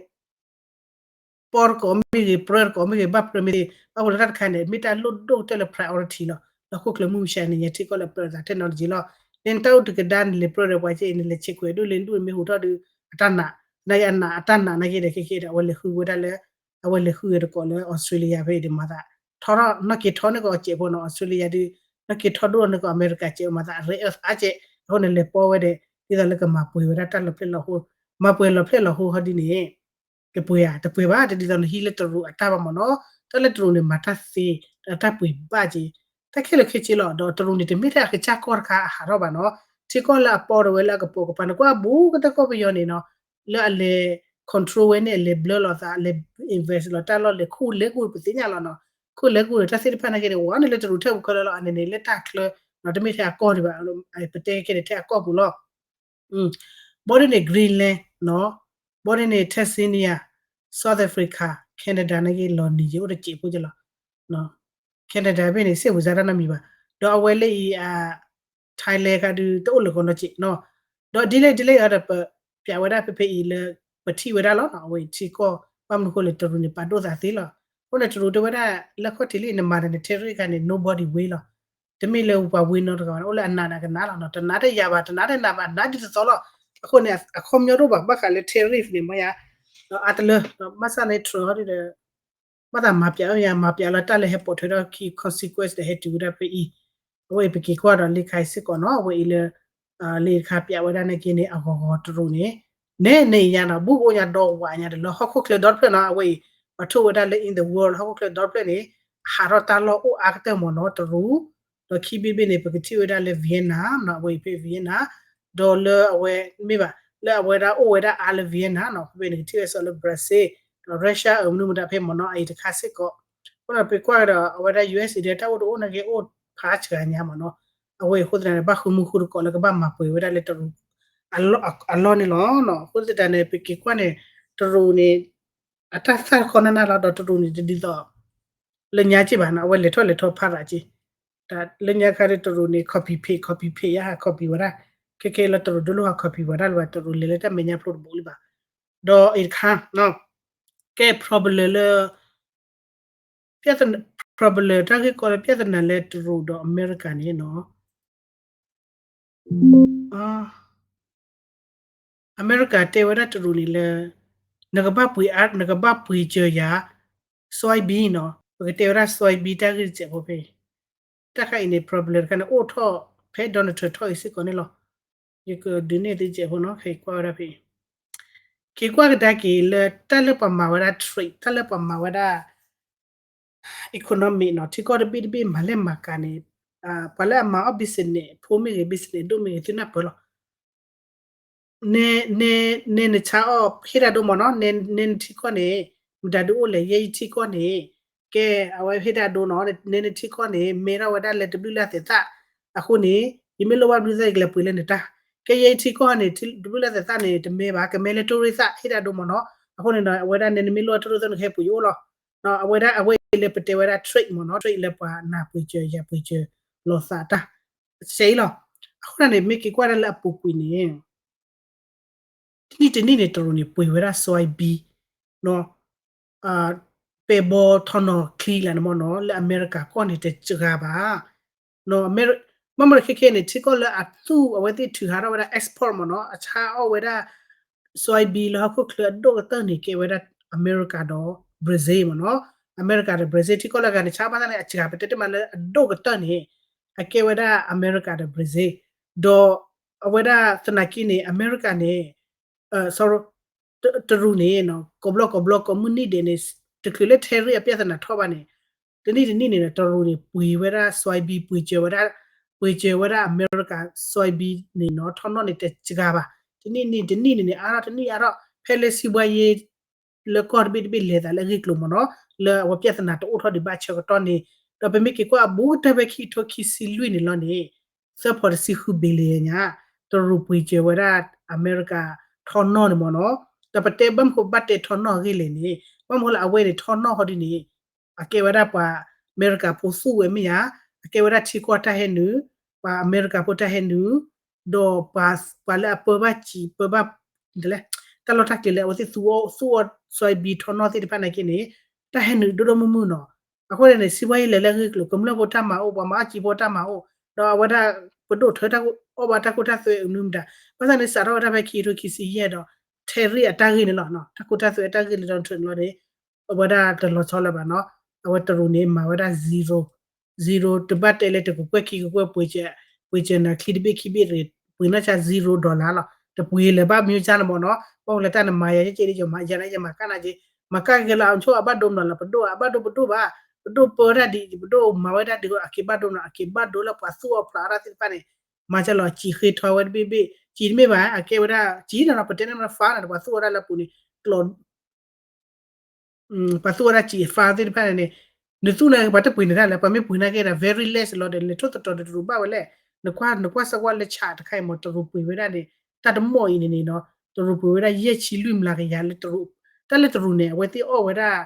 ပီတကိးမ့ၢ်ဂ့ၤ ပြၢတကိးမ့ၢ်ဂ့ၤ ဘၣ်ပြၢမ့ၢ်ဂ့ၤ ဘၣ်ဃိလၢတၢ်တခါန့ၣ် မ့ၢ်တၢ်လိၣ်ဒိၣ်ကတၢၢ်လၢ priority လီၤ. လၢဟီၣ်ခိၣ်ချၢမုၢ်မဆါန့ၣ် ညါထံကီၢ်လၢပြၢသး technology လီၤ. လၢနတၢ်အိၣ်တကဒါန့ၣ် လဲၤပြၢဒီးပှၤကဲအံၤန့ၣ် လဲၤဆဲးကွဲးဒိၣ်လၢနဒူၣ်မ့ၢ်ဟူးထီၣ်ဒု အတၢ်နာ် နာ်က့အနာ် အတၢ်နာ်နာ်က့ဒီး ခဲကဲဒီး အဝဲလဲၤဃုဝဲဒၣ်လၢ အဝဲလဲၤဃုဝဲတကိးလၢ Australia ဖဲအံၤဒီးမၤသး ထီထီၣ်နီၢ်က့ၤထီန့ၢ်ကီးစဲးဖိနီၤ Australia ဒု နီၢ်က့ၤထီဒိၣ်န့ၢ်ကီးအမဲရကၤစဲး မၤသး rare earth အါစဲး အဃိန့ၣ်လဲၤပီဝဲဒီး ဒ်သိးလၢကမၤပှဲၤဝဲဒၣ်တၢ်လီၤဖျဲၣ်လီၤဟိ မၤပှဲၤလီၤဖျဲၣ်လီၤဟိဟီဒ်န့ၣ် ကပှဲၤဧါ တပှဲၤဘၣ် တဒ်သိးနဟံးလၢတရူးအတၢ်ဘၣ်မ့ၢ်နီၤ တၢ်လၢတရူးန့ၣ် မၤတၢ်သ့ တၢ်ပှ့ၤဘၣ်က့ၤ တၢ်ခဲလၢာ်ခဲဆ့လီၤ ဒီးတရူးန့ၣ် တမ့ၢ်ထဲအကစၢ်ကီၢ်တခါအဟးထီၣ်ဘၣ်နီၤ ထံကီၢ်လၢအပီဒီးဝဲလၢအကပိာ်ကပၤ နကွၢ်ဘူးကတၢၢ်ကီၢ်ပယီၤန့ၣ်နီၤ လၢအလဲၤ control ဝဲန့ၣ် အလဲၤဘျၢလီၤသး အလဲၤ invest လီၤတၢ်လီၢ်လဲၤခူၣ်လဲၤကူၣ်ပသ့ၣ်ညါလီၤနီၤ ခူၣ်လဲၤကူၣ်ဒီးတၢ်သ့ၣ်တဖၣ်နာ်က့န့ၣ် ဝဲန့ၣ်လၢတရူးထဲပူၤခဲလၢာ်လီၤ အန့ၣ်န့ၣ် လၢတၢ်ချၢ နီၤ တမ့ၢ်ထဲအကီၢ်ဒံးဘၣ် ပတဲခဲန့ၣ်ထဲအကီၢ်ပူၤလီၤ ဘီဒ်န့ၣ် Greenland နီၤ ဘီဒ်န့ၣ် Tanzania South Africa Canada နာ်က့လီၤနံၤယဲအိၣ်တစဲးဖိကလီၤ Canada ဖဲန့ၣ် စ့ၢ်ဝံၤစါတၢ်နီတမံၤဘၣ် ဒီးအဝဲလၢအံၤ Thailand ခါဒုး တအိၣ်လၢၤကီးနီတစဲးနီၤ ဒီးဒ်လဲၣ်ဒ်လဲၣ်အံၤဒီး ပ ပျးဝဲဒၣ်ဖဲဖဲအံၤလၢ ပထံၣ်ဝဲဒၣ်လီၤနီၤ အဝဲအံၤထံကီၢ် ဘၣ်မနုၤဃိလဲၣ် တရူးန့ၣ် ပာ်ဒိၣ်သးသ့လီၤ အဃိန့ၣ် တရူးတဲဝဲဒၣ် လၢခီၣ်ထံးလံ နမၤဒီးန tariff ခါန့ၣ် nobody win လီၤ တမ့ၢ်လၢပှၤ win နီတဂၤဘၣ် အိၣ်လၢအနာ်ဒီးကနာ်လီၤနီၤ တနာ်တယာ်ဘၣ် တနာ်တနာ်ဘၣ် နာ်ဒ်သိးသိးလီၤ အဃိန့ၣ် အခီပညီတအိၣ်ဘၣ် ဘၣ်ဃးလၢ tariff န့ၣ် မ့ၢ်ယါ ဒီးအါတလၢ ဘၣ်ဆၣ်န့ၣ် Trump ဟီဒ်ဒီး ဘၣ်သးမၤပျးအီၤယါ မၤပျးလီၤတၢ်လၢဟဲပိာ်ထွဲထီၣ်ခံ consequence ဒီးဟဲတုၤဝဲဒၣ်ဖဲအံၤ အဝဲအံၤပက့ၤကွၢ်ဒီးလံခါအံၤစ့ၢ်ကီးနီၤ အဝဲအံၤလၢ လံတခါပျးဝဲဒၣ်နာ်က့န့ၣ် အဂီၤဂီၤတရူးန့ၣ် နဲန့ၣ်ညါနီၤ ဘူးကအိၣ်ညါဒီးဝးညါဒီးလၢဟီၣ်ခိၣ်ချၢဒီတဖျၢၣ်နီၤ အဝဲအံၤ ပှၤထိၣ်ဝဲဒၣ်လၢ in the world ဟီၣ်ခိၣ်ချၢဒီတဖျၢၣ်န့ၣ် ဟးထီၣ်တၢ်လီၢ်အိၣ်အါကတၢၢ်မ့ၢ်နီၤ တရူး ဒီးခံဘ့ၣ်ဘ့ၣ်န့ၣ် ပကထံၣ်ဝဲဒၣ်လၢ Vietnam နီၤ အဝဲအံၤဖဲ Vietnam ဒီးလၢအဝဲ မ့ၢ်ဘၣ် လၢအဝဲဒၣ်အိၣ်ဝဲဒၣ်အါလၢ Vietnam နီၤ ဖဲဖဲန့ၣ်ကထံၣ်ဝဲစီၤလၢ Brazil ဒီး Russia အမနုၤမတၤဖဲမ့ၢ်နီၤ အအံၤတခါစ့ၢ်ကီး အဃိဒီးပကွၢ်ဒီး အဝဲဒၣ် ယူအ့စ့ၣ် ဒ်တၢ်အိၣ်တအိၣ်နာ်က့ အိၣ်ဖးစှၤညါမ့ၢ်နီၤ အဝဲအံၤအဃိသတးန့ၣ် ဘၣ်ဃုမူဃုတကိးလၢကဘၣ်မၤပှဲၤဝဲဒၣ်လၢတရူး အလီၢ်န့ၣ်လီၤ. အဃိသတးန့ၣ် ပက့ၤကွၢ်န့ၣ် တရူးန့ၣ် အတၢ်သၣ်တခီနၢ်နၢ်လီၤ ဒီးတရူးန့ၣ်တဒ်သိး လၢညါက့ဘၣ်နီၤ အဝဲလဲၤထီၣ်လဲၤထီဖးရၤက့ တၢ်လၢညါခါဒ်တရူးန့ၣ် copy paste copy paste ယါဟး copy ဝဲဒၣ် ခဲကဲလၢတရူးဒိၣ်လီၤဟး copy ဝဲဒၣ်လၢၤဘၣ် တရူးလဲၤလၢတၢ်မဲာ်ညါဖျိတဘိလံဘၣ် ဒီးအံၤတခါ ကဲ problem လၢ problem တၢ်ဂ့ၢ်ကီလၢ ပြဿနာ လၢတရူးဒီး အမဲရကၤန့ၣ်နီၤ အမဲရကၤတဲဝဲဒၣ်တရူးန့ၣ်လၢ နကဘၣ်ပှ့ၤအါ နကဘၣ်ပှ့ၤစၢၤယၤ soybean နီၤ ပကတဲဝဲဒၣ် soybean တၢ်ဂ့ၢ်တစဲးဖိဖဲအံၤ တၢ်ခါအံၤန့ၣ် problem တခါန့ၣ် အိၣ်ထီၣ်ဖဲ Donald Trump ထီၣ်အံၤစ့ၢ်ကီးန့ၣ်လီၤ. ယကဒုးနဲၣ်သုစဲးဖိနီၤ ခဲအံၤကွၢ်ဝဲဒၣ်ဖဲအံၤ က့ၤကွၢ်ကဒါက့ၤလၢတၢ်လၢပှၤမၤဝဲဒၣ် trade တၢ်လၢပှၤမၤဝဲဒၣ် economic နီၤ ထံကီၢ်တဘ့ၣ်တဘ့ၣ်မၤလဲၢ်မၤကၤန့ၣ် ပှၤလၢအမၤအီၣ် business ဖိမ့ၢ်ဂ့ၤ business ဒိၣ်မ့ၢ်ဂ့ၤ သုနၢ်ပၢၢ်လီၤ. နဲနဆါအီၣ်ဟ့ၣ်ဒၣ်ဒိမ့ၢ်နီၤ နဲနထံကီၢ်န့ၣ် မတၤဒုအိၣ်လဲၣ် ယဲယထံကီၢ်န့ၣ် ကဲ အဝဲဟ့ၣ်ဒၣ်ဒိနီၤ နဲနထံကီၢ်န့ၣ် မဲထီၣ်ဝဲဒၣ်လၢတဘျုးလၢ်သဲးသၣ် အဃိန့ၣ် ယမ့ၢ်လိၣ်ဘၣ်ဘျုးသၣ် ယကလဲၤပှ့ၤလၢနတၢ် ကဲယဲယထံကီၢ်န့ၣ် တဘျုးလၢ်သဲးသၣ်န့ၣ် တမဲဘၣ် ကမဲလၢတိၢ်ရ့ၣ်သၣ် ဟ့ၣ်ဒၣ်ဒိမ့ၢ်နီၤ အဃိန့ၣ်ဒီး အဝဲဒၣ်နဲနမ့ၢ်လိၣ်ဘၣ်တိၢ်ရ့ၣ်သၣ် နကဟဲပှ့ၤယအိၣ်လီၤ. အဝဲဒၣ်အဝဲအံၤလၢပတဲဝဲဒၣ် trade မ့ၢ်နီၤ trade လၢပှၤနၢ်ပှ့ၤစၢၤယၤပှ့ၤစၢၤ လီၤသးတၢ် စဲအံၤလီၤ. အဃိန့ၣ် မ့ၢ်က့ၤကွၢ်ဒၣ်လၢအပူၤကွံာ်န့ၣ် တနံၣ်တနံၣ်န့ၣ် တရူးန့ၣ် ပှ့ၤဝဲဒၣ် soybean နီၤ ပဲဘီထီနီၤချံလၢန့ၣ်မ့ၢ်နီၤ လၢအမဲရကၤကီၢ်န့ၣ် တစှၤဘၣ် ဘၣ်မနုၤခဲခဲန့ၣ် ထံကီၢ်လၢအသူၣ်အဝဲသ့ၣ်ထုးဟးထီၣ်ဝဲဒၣ် export မ့ၢ်နီၤ အဆါအီၣ်ဝဲဒၣ် soybean လၢဟီၣ်ခိၣ်ချၢအဒိၣ်ကတၢၢ်န့ၣ် ကဲဝဲဒၣ်အမဲရကၤဒီး Brazil မ့ၢ်နီၤ အမဲရကၤဒီး Brazil ထံကီၢ်လၢအဂၤန့ၣ် ဆါဘၣ်သၣ်န့ၣ် အစှၤ ပတဲတမံၤလၢအဒိၣ်ကတၢၢ်န့ၣ် အကဲဝဲဒၣ်အမဲရကၤဒီး Brazil ဒီးအဝဲဒၣ်သနာ်က့န့ၣ် အမဲရကၤန့ၣ် sorry တရူးန့ၣ် ကိးဘျီကိးဘျီကိးမုၢ်နံၣ်ဒဲးန့ၣ် တချုးလၢ tariff အပြဿနာထီၣ်ဘၣ်န့ၣ် တနံၣ်တနံၣ်န့ၣ် တရူးန့ၣ် ပှ့ၤဝဲဒၣ် soybean ပှ့ၤစၢၤဝဲဒၣ် ပှ့ၤစၢၤဝဲဒၣ်အမဲရကၤ soybean န့ၣ်နီၤ ထီၣ်နီၣ်န့ၣ်တစှၤဘၣ်. တနံၣ်န့ၣ် တနံၣ်န့ၣ်န့ၣ် အါထီၣ်တနံၣ်အါထီၣ် ဖဲလၢစံးဘှါယ့ လၢကီၢ်တဘ့ၣ်တဘ့ၣ်လဲၤသးလၢအဂ့ၢ်ကျိၤမ့ၢ်နီၤ လၢအဝဲပြဿနာတအိၣ်ထီၣ်ဒံးဘၣ်ဆၢကတီၢ်န့ၣ် ဒီးပမ့ၢ်က့ၤကွၢ်အဘူးကတၢၢ်ဖဲခံကထိခံဆံလွံၢ်န့ၣ်လီၤန့ၣ် သၢဖီတဆံဃု billion ညါ တရူးပှ့ၤစၢၤဝဲဒၣ်အမဲရကၤထီၣ်နီၣ်န့ၣ်မ့ၢ်နီၤ. ဒီးပတဲဘၣ်မနုၤဃိဘၣ်တဲထီၣ်နီၣ်အဂ့ၢ်လဲၣ်န့ၣ် ဘၣ်မနုၤဃိလၢအဝဲန့ၣ်ထီၣ်နီၣ်ဟီဒ်န့ၣ် အကဲဝဲဒၣ်ပှၤအမဲရကၤဖိသူၣ်ဝဲမ့ၢ်ဧါ, အကဲဝဲဒၣ်ထံကီၢ်တၢ်ဟဲနုာ်, ပှၤအမဲရကၤဖိတၢ်ဟဲနုာ်, ဒီးပှၤလၢအပၢဘၣ်စံး ပၢဘၣ် တၢ်လီၢ်တၢ်ကျဲၤလၢအဝဲသ့ၣ်သူအီၣ် သူအီၣ် soybean ထီၣ်နီၣ်သ့ၣ်တဖၣ်နာ်က့န့ၣ် တၢ်ဟဲနုာ်ဒိၣ်ဒိၣ်မုၢ်မုၢ်နီၤ. အဃိန့ၣ် စံးဘှါယ့လဲၤလၢအဂ့ၢ်ကျိၤ ကမျၢၢ်ဖိတၢ်မၤအိၣ် ပှၤမၤအီၣ်စံးဖိတၢ်မၤအိၣ် ဒီးအဝဲဒၣ် ပဒိၣ်ထၢတၢ်အီၣ်ဘၣ်တၢ်ခိတၢ်သွဲအနုမတၤ ဘၣ်ဆၣ်န့ၣ် စးထီၣ်ဝဲဒၣ်ဖဲခံကထိခံဆံယဲၢ်ဒီး tariff အတၢ်ဂ့ၢ်န့ၣ်လီၤ. တၢ်ခိတၢ်သွဲအတၢ်ဂ့ၢ်လၢ Donald Trump န့ၣ်လီၤန့ၣ် အဝဲဒၣ်တလီၤဆီလၢၤဘၣ်နီၤ. အဝဲတရူးန့ၣ် မၤဝဲဒၣ် zero, zero တဘၣ်တဲလၢတကကွဲၢ်ခံကကွဲၢ်ပှ့ၤစၢၤ ပှ့ၤစၢၤနၤချံတဘ့ၣ်ခံဘ့ၣ်တဂ့ၤ ပှ့ၤနီၢ်ဆါ zero dollar လီၤ. တပှ့ၤလၢၤဘၣ်မ့ၢ်ကၢ်န့ၣ်မ့ၢ်နီၤ ဘၣ်လၢတၢ်နမၤယၤကဲကဲဒ်ယမၤယၤန့ၣ် ယမၤကၢ်နၤက့ မၤကၢ်က့ၤလီၤ အဆိအဘၣ်ဒိမနီၤလီၤ ပဒိၣ်အဘၣ်ဒိပဒိၣ်ဘၣ် ပဒိၣ်ပၢတၢ်ဒ် ပဒိၣ်မၤဝဲဒၣ်ဒ် အက့ၤဘၣ်ဒိမနီၤ အက့ၤဘၣ်ဒိလၢပှၤသူၣ်အီၣ်ဖျးအီၣ်တၢ်သ့ၣ်တဖၣ်န့ၣ် မၤကၢ်လီၤ စံးဃ့ထီဝဲတဘ့ၣ်ဘ့ၣ် စံးတမ့ၢ်ဘၣ် အကဲဝဲဒၣ် စံးန့ၣ်လီၤ ပတဲန့ၣ်မနီၤ farm န့ၣ် ပှၤသူၣ်အီၣ်ဒၣ်လၢပူၤန့ၣ် ကျီ ပှၤသူၣ်ဝဲဒၣ်စံး farm သ့ၣ်တဖၣ်န့ၣ်န့ၣ် နသူၣ်နာ်က့ ပှၤတပှ့ၤန့ၢ်တၢ်လၢ ပှၤမ့ၢ်ပှ့ၤနာ်က့ဒီး very less လီၤဒီး လဲၤထိၣ်သတြီၤဒီးတရူးဘၣ်ဝဲလဲၣ် နကွၢ် နကွၢ်စၢၤကွၢ်လၢ chart တခါအံၤမ့ၢ် တရူးပှ့ၤဝဲဒၣ်န့ၣ် တၢ်တမီၢ်အံၤန့ၣ်န့ၣ်နီၤ တရူးပှ့ၤဝဲဒၣ်ယဲၢ်ဆံလွံၢ်မျးကယၤလၢတရူး တၢ်လၢတရူးန့ၣ် အဝဲသ့ၣ်အီၣ်ဝဲဒၣ်